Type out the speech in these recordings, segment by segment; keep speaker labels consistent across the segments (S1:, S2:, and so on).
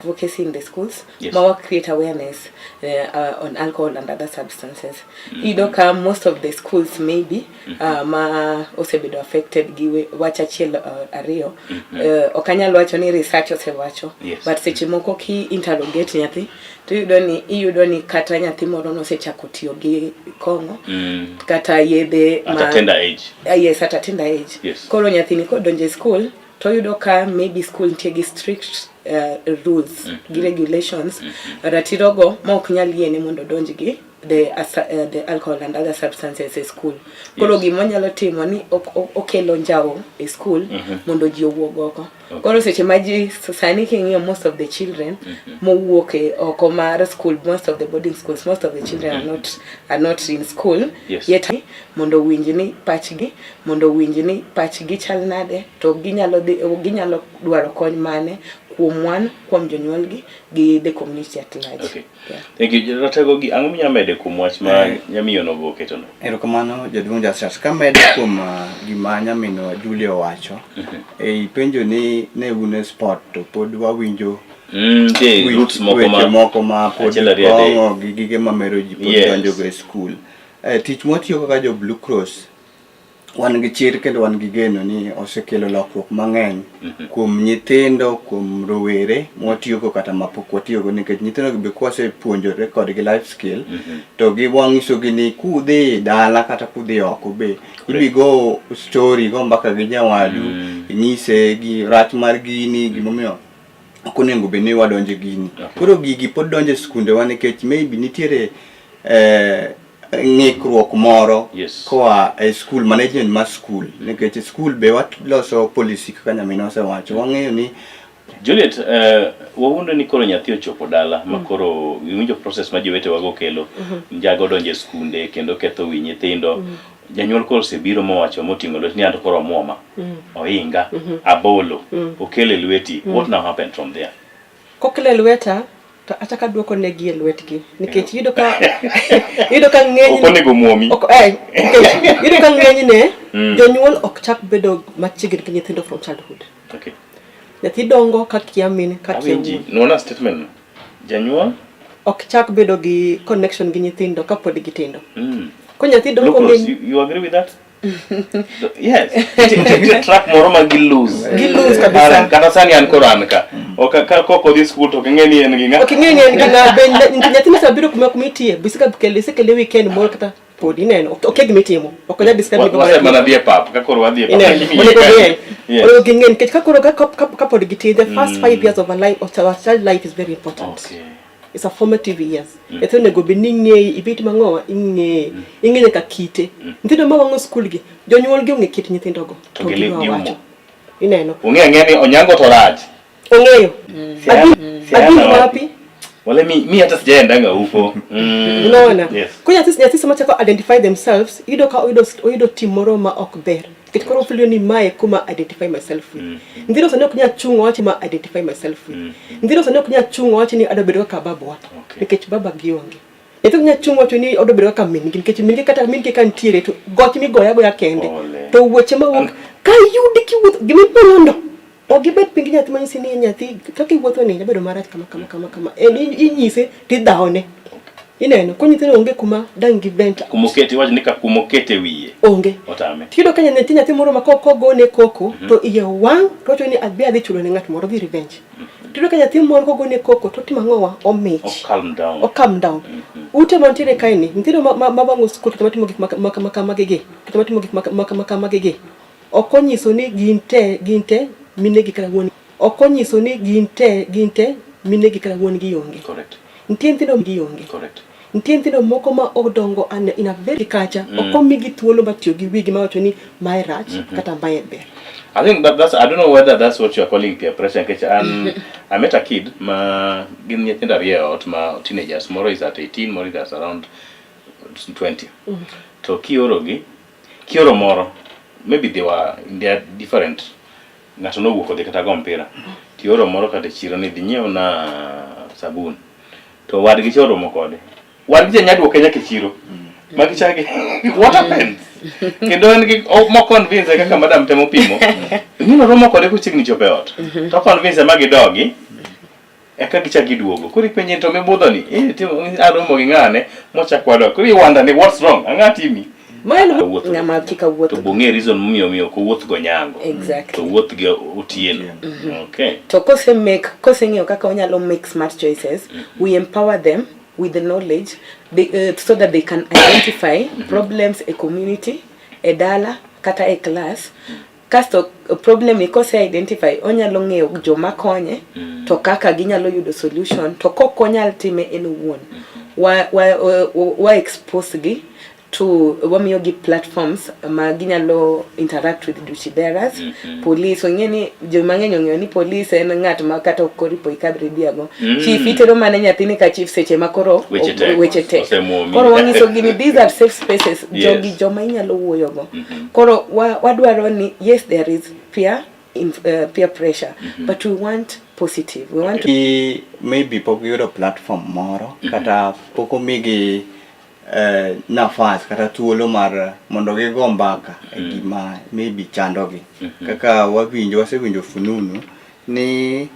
S1: Advocacy in the schools ma wa create awareness on alcohol and other substances. Iyudo ka most of the schools maybe ma osebedo affected gi wach achiel ariyo, ok anyal wacho ni research osewacho, but seche moko ki interrogate nyathi to iyudo ni kata nyathi moro nosechako tiyo gi kong'o kata yedhe
S2: At a tender age.
S1: Yes, at a tender age. Koro nyathini kodonjo e school to oyudo ka maybe school nitie gi strict rules gi regulations, ratirogo ma ok nyal yiene mondo odonj gi the alcohol and other substances e school. Koro gima onyalo timo ni okelo njawo e school mondo ji owuog oko. Koro seche ma ji sani king'iyo most of the children mowuok e oko mar school, most of the boarding schools, most of the children are not in school yet mondo owinj ni pachgi chal nade, to ginyalo dwaro kony mane kuom wan, kuom jonyuolgi gi the community at large. Yeah.
S2: Thank you. Ratego gi ang'o minyalo mede kuom wach ma nyamiyo nogo oketono?
S3: Erokamano, jaduong' Justus. Kamedo kuom gima nyaminwa Julia owacho, ei penjo ni ne un e sport to pod wawinjo
S2: Nitie roots moko
S3: weche
S2: ma
S3: moko ma pod
S2: achiel, ariyo, adek.
S3: kong'o gi gige mamero ji pod donjogo e skul. Tich mwatiyo kaka jo Blue Cross, wan gi chir kendo wan gi geno ni osekelo lokruok mang'eny kuom nyithindo, kuom rowere mwatiyogo kata mapok watiyogo, nikech nyithindo gi be kwasepuonjore kodgi life skill to gi wang'isogi ni kudhi dala kata kudhi oko be ibi go story, go mbaka gi nyawadu, inyise gi rach mar gini, gimomiyo ok onego bed ni wadonjo e gini. Koro gigi pod donjo e skundewa nikech maybe nitiere ng'ikruok moro koa e school management mar school, nikech school be waloso policy kaka nyaminwa osewacho, wang'eyo ni
S2: Juliet, wawuondo ni koro nyathi ochopo dala ma koro iwinjo process ma jowetewago kelo. Njago donjo e skunde kendo ketho wi nyithindo. Janyuol koro osebiro mowacho moting'o lwet ni anto koro omuoma. Oinga, abolo, okele lweti. What now happened from there?
S4: Kokele lweta to achako aduoko negi e lwetgi, nikech iyudo ka ng'eny
S2: Ok onego muomi.
S4: Ok, nikech iyudo ka ng'enyne jonyuol ok chak bedo machiegni gi nyithindo from childhood. Nyathi dongo ka kia min, ka kia
S2: Awinji.
S4: wuon.
S2: Nuona statement no. Janyuol?
S4: Ok chak bedo gi connection gi nyithindo kapod gitindo. Ko nyathi dongo
S2: Blue Cross,
S4: ng'eny
S2: you agree with that? Yes. Nitie track moro ma gi lose.
S4: Gi lose kabisa.
S2: Parent, kata sani an koro an ka. Ok ka kok odhi school to ok ing'e ni en gi ng'a.
S4: Ok ing'e ni en gi ng'a. Be nyathi mosebiro kuma itie, bisika kele isekele weekend moro kata pod ineno ok okia gima itimo, ok onyal describe
S2: Wa-
S4: gima
S2: Wase mana dhi e pap, ka koro wadhi e pap.
S4: Ineno,
S2: Lakini
S4: onego
S2: ka-
S4: ging'e. Onego ging'e nikech ka koro ka pod gitin, the first 5 years of a life of our child life is very important. It's a formative years. Nyathi onego bed ni ing'eyi, ibet mang'owa, ing'eye, ing'e nyaka kite. Nyithindo ma wang'o skul gi, jonyuol gi ong'e kit nyithindogo.
S2: To
S4: To
S2: gi
S4: gidwa
S2: giumo.
S4: wacho. Ineno.
S2: Ong'e ang'eya ni onyango to rach.
S4: Ong'eyo.
S2: Siaya
S4: Adhi
S2: na
S4: wapi?
S2: Wale mi hata sijaendanga huko.
S4: Unaona?
S2: Yes.
S4: Ko nyathi sama chako identify themselves, iyudo ka oyudo tim moro ma ok ber. Nikech koro ofeel ni mae kuma identify myself with. Nyithindo sani ok nyal chung' wach ma identify myself with. Nyithindo sani ok nyal chung' wach ni adwa bedo kaka babwa. Nikech baba gi onge. Nyathi ok nyal chung' wacho ni odwa bedo kaka min gi, nikech min gi kata min gi ka nitiere to goch migoyo agoya kende.
S2: Pole.
S4: To weche mawuok ka iyudi kiwuotho gimipondo ok gibed piny gi nyathi manyisi ni nyathi kaka iwuotho ni nyabedo marach kama kama kama kama, en inyise tidhawone. Ineno ko nyithindo onge kuma dang' gi vent out.
S2: Kumokete iwacho ni ka kumokete wiye.
S4: Onge.
S2: Otame.
S4: Tiyudo ka nyathi moro ma kogone koko to iye wang' to wacho ni adhi chulo ne ng'at moro, dhi revenge. Tiyudo ka nyathi moro kogone koko to otimo ang'owa, omich.
S2: O calm down.
S4: O calm down. Ute mantiere kae ni, nyithindo ma wang'o skul kata matimo gik ma kamagi gi, kata matimo gik ma kamagi gi, ok onyiso ni gin te minegi kata wuon, ok onyiso ni gin te minegi kata wuon gi onge. Nitie nyithindo gi onge. Nitie nyithindo moko ma odongo in a very kacha, ok omigi thuolo mar tiyo gi wigi ma wacho ni mae rach kata mae ber.
S2: I think that's, I don't know whether that's what you are calling peer pressure, nikech an I met a kid ma gin nyithindo ariyo e ot ma teenagers, moro is at 18, moro is at around 20. To kioro gi kioro moro, maybe they were in their different, ng'ato nowuok odhi kata go mpira, tioro moro kata e chiro ni dhi nyiew na sabun, to wadgi cha oromo kode, wadgi cha nya duoke nyaka e chiro magi chagi. What happens? Kendo en gi mo convince kaka madam temo pimo ni noromo kode kochiegni chopo e ot, to convince ma gidogi. Eka gichak giduogo. Koro ipenje ni to mibudho ni, eh, timo aromo gi ng'ane, mochak wadok. Koro iwanda ni what's wrong? Ang'a timi?
S4: Ma en
S2: Wuotho.
S1: Ng'ama kika
S2: To
S1: wuotho.
S2: bong'e reason momiyo omiyo ok owuoth gonyango.
S1: Exactly.
S2: To wuoth gi otieno. Okay.
S1: To kose make koseng'eyo kaka onyalo make smart choices, we empower them with the knowledge so that they can identify problems e community, e dala, kata e class. Kasto problem ni kose identify onyalo ng'eyo joma konye to kaka ginyalo yudo solution to kok onyal time en owuon wa expose gi to wamiyo gi platforms ma ginyalo interact with duty bearers. Police ong'e ni joma ng'eny ong'eyo ni police en ng'at ma kata ok oripo ikadhri dhiago. Chief itero mana nyathini ka chief seche ma koro
S2: Weche tek.
S1: weche tek.
S2: Osemuomi.
S1: Koro wanyiso gi ni these are safe spaces. Jogi joma inyalo wuoyogo. Koro wadwaro ni yes there is peer pressure, but we want positive. We want
S3: Gi maybe pok giyudo platform moro kata pok omigi nafas kata thuolo mar mondo gigo mbaka e gima maybe chandogi. Kaka wawinjo, wasewinjo fununu ni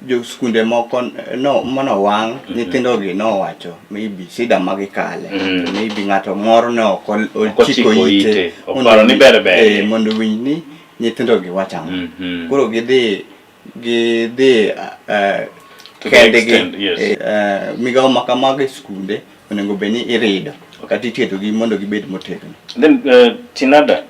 S3: jo skunde moko no manowang' nyithindo gi nowacho maybe shida ma gikale. To maybe ng'ato moro ne ok
S2: Ok
S3: ochiko
S2: ochiko
S3: ite
S2: ite,
S3: mondo
S2: oparo ni
S3: owinj-
S2: ber ber.
S3: Mondo owinj ni nyithindo gi wacho ang'o. Koro gidhi
S2: To the
S3: kendgi.
S2: extent, yes.
S3: Migawo ma kamago e skunde onego bed ni irido kata itietogi mondo gibed motegno.
S2: Then Tinada,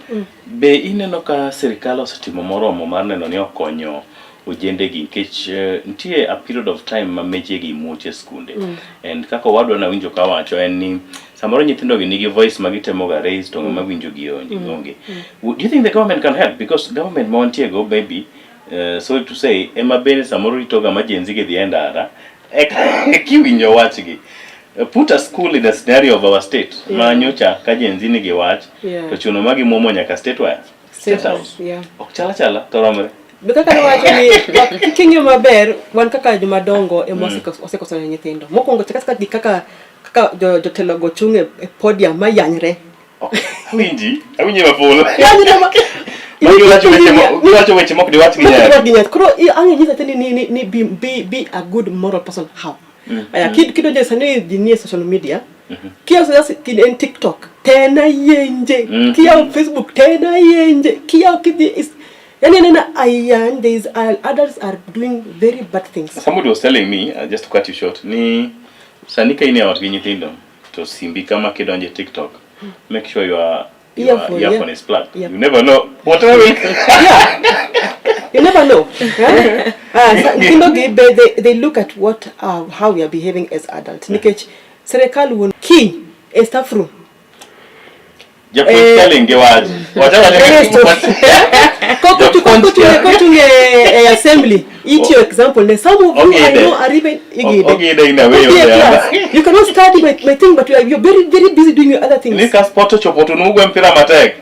S2: be ineno ka sirikal osetimo moromo mar neno ni okonyo ojendegi nikech nitie a period of time ma mechegi muoch e skunde. And kaka owadwa nawinjo kawacho en ni samoro nyithindo gi nigi voice ma gitemo ga raise to ng'ama winjo gi onge. Onge. Do you think the government can help? Because government ma wantie go maybe sorry to say ema bende samoro ritoga ma Gen Z gi dhi e ndara eka kiwinjo wachgi. Put a school in a scenario of our state ma nyocha ka Gen Z nigi wach to chuno ma gimuomo nyaka state wire. State House. Ok chala chala to romre.
S4: Be kaka niwacho ni king'iyo maber wan kaka jomadongo ema wasekoso ne nyithindo. Mokwongo chaka kaka kaka kaka jotelo go chung' e podium ma yanyre.
S2: Ok. Awinji, awinji maful.
S4: Yanyre ma
S2: Ma giwacho weche mok diwach gi
S4: Mok
S2: nyari.
S4: diwach gi nyari. Koro ang' inyisa nyathini ni be a good moral person how? Aya kidonjo sani ji nie social media. Kiyawo en TikTok tena yenje. Kiyawo Facebook tena yenje. Kiyawo kidhi is yani nena ayan there is adults are doing very bad things.
S2: Somebody was telling me, just to cut you short, ni sani ka in e ot gi nyithindo to simbi kama kidonjo e TikTok, make sure your
S4: Earphone,
S2: earphone is plugged. You never know. Whatever will
S4: Yeah. You never know. Eh? Nyithindo gi be they look at what how we are behaving as adults. Nikech serikal wuon kiny e staff room.
S2: Japuonj telling gi wach. Wacha wacha.
S4: Yes,
S2: Japuonj
S4: kochung e assembly itiyo example ne some of you I
S2: Ogide.
S4: know are even igide.
S2: Ogide in a way or
S4: Ogide
S2: the
S4: class.
S2: other.
S4: You cannot study my thing but you're very very busy doing your other things.
S2: Ni ka sport ochopo to nugwe mpira matek.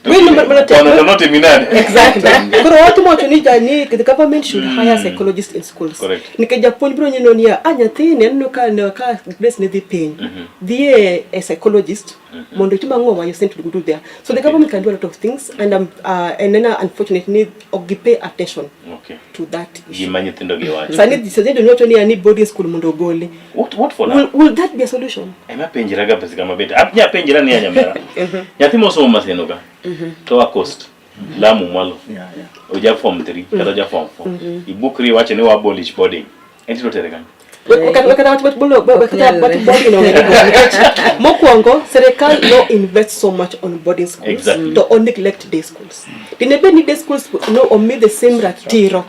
S4: Wait, no, but-
S2: Kono to notimi nade?
S4: Exactly. Koro watimo wacho ni the government should hire psychologists in schools.
S2: Correct.
S4: Nikech japuonj biro neno niya, ah nyathini aneno ka grades ne dhi piny. Dhi e psychologist mondo itim ang'o ma you sent to do there. So the government can do a lot of things and then unfortunately ok gi pay attention to that issue.
S2: Gima nyithindo gi wacho.
S4: Sani jonyuol wacho ni boarding school mondo ogoli.
S2: What for now?
S4: Will that be a solution?
S2: Ema penjra ga pesa kama bet. Anya penjra ni anyamera. Nyathi mosomo Maseno ka. To wa coast. Lamu mwalo. Oja form 3 kata oja form 4. Ibukri wacho ni wa abolish boarding. Enti to tere kanyo.
S4: Wakata wach bolo wakata wach boarding onge go nikech mokwongo serikal no invest so much on boarding schools to o neglect day schools. Dine bed ni day schools no omi the same ratiro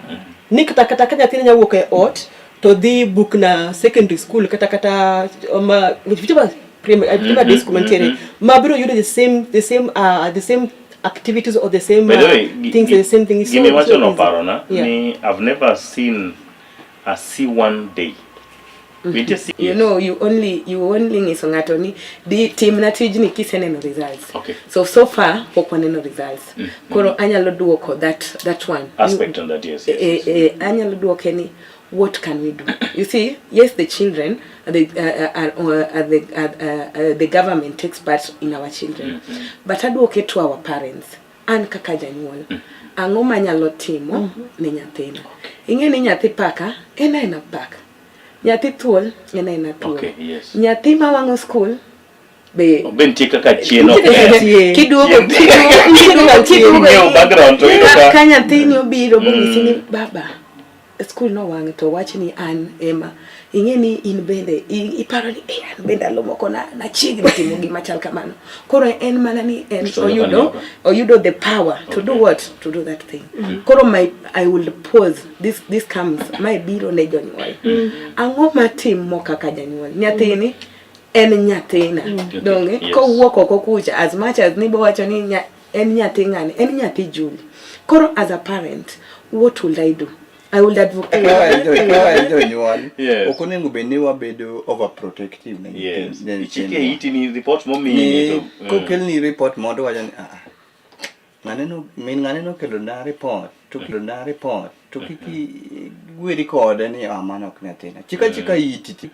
S4: ni kata ka nyathini nya wuok e ot to dhi book na secondary school kata ma whichever primary whichever day school mantiere ma biro yudo the same activities or the same
S2: By the way,
S4: things, the same thing.
S2: Gimi
S4: So
S2: wacho no
S4: easy.
S2: parona ni I've never seen a C1 day. Nitie C
S1: You know, you only nyiso ng'ato ni di timna tijni kiseneno results. So far pok waneno results. Koro anyalo duoko that one.
S2: Aspect on that, yes.
S1: Anyalo duoke ni what can we do? You see, yes, the children, the government takes part in our children, but aduoke to our parents. An kaka janyuol, ang'o manyalo timo ne nyathina? Ing'e ni nyathi paka en aena paka. Nyathi thuol en aena thuol.
S2: Okay, yes.
S1: Nyathi ma wang'o skul be
S2: Be nitie kaka chien ok
S4: Nitie kaka
S2: ber.
S4: chien.
S1: kiduogo
S2: Chien.
S1: kiduogo kiduogo
S2: King'iyo background to iyudo ka
S1: ka nyathini obiro bonyisi ni baba skul nowang' to wach ni an ema ing'e ni in bende iparo ni eh, an bende ndalo moko na nachiegni timo gima chal kamano koro en mana ni en
S2: Mr.
S1: oyudo
S2: Nyoka.
S1: oyudo the power to do what to do that thing koro my I will pause this comes my biro ne jonyuol ang'o matimo kaka janyuol nyathini en nyathina donge
S2: Yes.
S1: kowuok oko kucha as much as nibo wacho ni en nyathi ng'ani en nyathi Julie koro as a parent what will I do I will advocate
S3: Kaka en jonyuol
S2: Yes.
S3: ok onego bed ni wabedo overprotective ne
S2: Yes.
S3: nyithind-
S2: Ichike iti ni report momiyi
S3: ni
S2: to.
S3: kokelni report mondo wacho ni ah ng'ane min ng'ane nokelo na report to kelo na report to kik igweri kode ni ah mano ok nyathina chika chika iti kik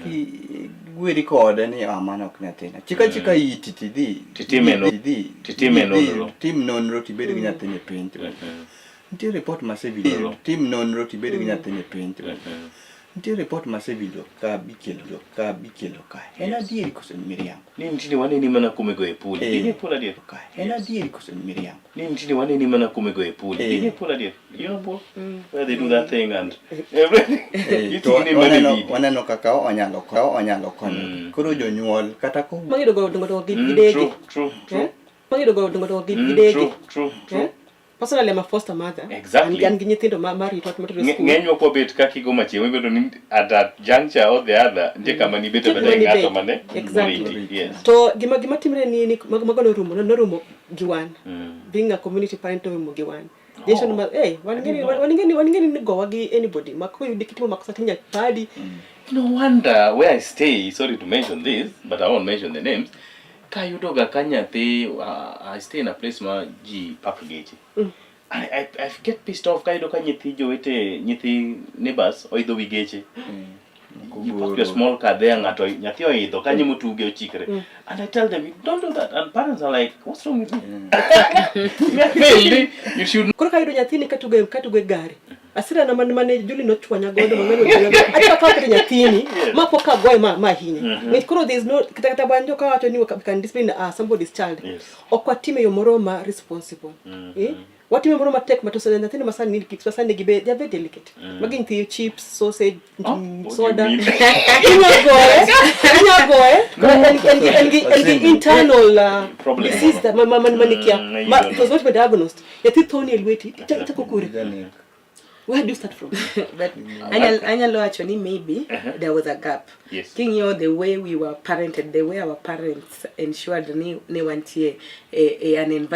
S3: igweri kode ni ah mano ok nyathina chika chika iti tidhi
S2: Titime
S3: tidhi
S2: titime
S3: tidhi-
S2: nonro.
S3: tim nonro tibed gi nyathini piny to nitie report masewinjo tim nonro tibed gi nyathini piny to nitie report masewinjo ka ikelo ka ikelo ka en adieri koso en miriambo
S2: Ni nitiere waneni mana kume go e pool.
S3: Eh.
S2: Dine pool adier.
S3: ka en adieri koso en miriambo
S2: Ni nitiere waneni mana kume go e pool.
S3: Eh.
S2: Dine pool adier. You know pool? Where they do that thing and everything.
S3: Eh,
S2: You
S3: to
S2: think ni mane
S3: waneno
S2: video.
S3: waneno kaka onyalo onyalo konyo koro jonyuol kata ko
S4: Magi dongo dongo dongo gi
S2: Mm,
S4: gi degi.
S2: True, true, true.
S4: Eh? Magi dongo dongo dongo gi gi
S2: Mm,
S4: degi.
S2: true, true, true.
S4: Eh? Personally, I'm a foster mother.
S2: Exactly.
S4: An gi nyithindo ma marito matero
S2: Ng'e-
S4: school.
S2: Ng'enywa kwabet kaka igo machiemo ibedo ni at that juncture or the other nitie kama nibete
S4: Nitie
S2: bede
S4: kama
S2: ng'ato
S4: nibet.
S2: mane
S4: Exactly.
S2: oriti. Yes.
S4: To gima gima timre ni mago mago norumo norumo gi wan.
S2: Mm.
S4: Being a community parent norumo gi wan. Generation ma eh wan ng'eni wan ng'eni wan ng'eni ni gowa gi anybody ma koyudi kitimo makosa tinya padi.
S2: No wonder where I stay, sorry to mention this, but I won't mention the names. Kayudoga ka nyathi, I stay in a place ma ji pak geche. I get pissed off kayudo ka nyithi jowete, nyithi neighbors oidho wi geche. You park your small car there, ng'ato nyathi oidho kanyo motuge ochikre. And I tell them, don't do that. And parents are like, what's wrong with you? Really? You should
S4: Koro kayudo nyathini katugo katugo e gari. Asira na man mane Julie nochwanya godo mang'eny ochwanya. Ati akawo kata nyathini ma pok agoye ma ma hinye. Nikech koro there is no kata kata wan joka wacho ni we can discipline somebody's child.
S2: Yes.
S4: Ok watime e yo moro ma responsible. Eh? Watime moro matek ma to sani nyithindo ma sani ni ma sani gibe they are very delicate. Magi nyithi chips, sausage,
S2: Oh, what do you
S4: soda.
S2: mean?
S4: Inya goye, inya goye. Koro en en gi en gi en gi internal
S2: Problem.
S4: disease that ma ma ma manikia.
S2: Mm,
S4: Ma
S2: you don't
S4: it was not been diagnosed. Nyathi thoni e lweti, ichako kure.
S3: Janek.
S4: Where do you start from?
S1: But anyalo wacho ni maybe there was a gap.
S2: Yes.
S1: King'iyo the way we were parented, the way our parents ensured ni ne wantie e an environment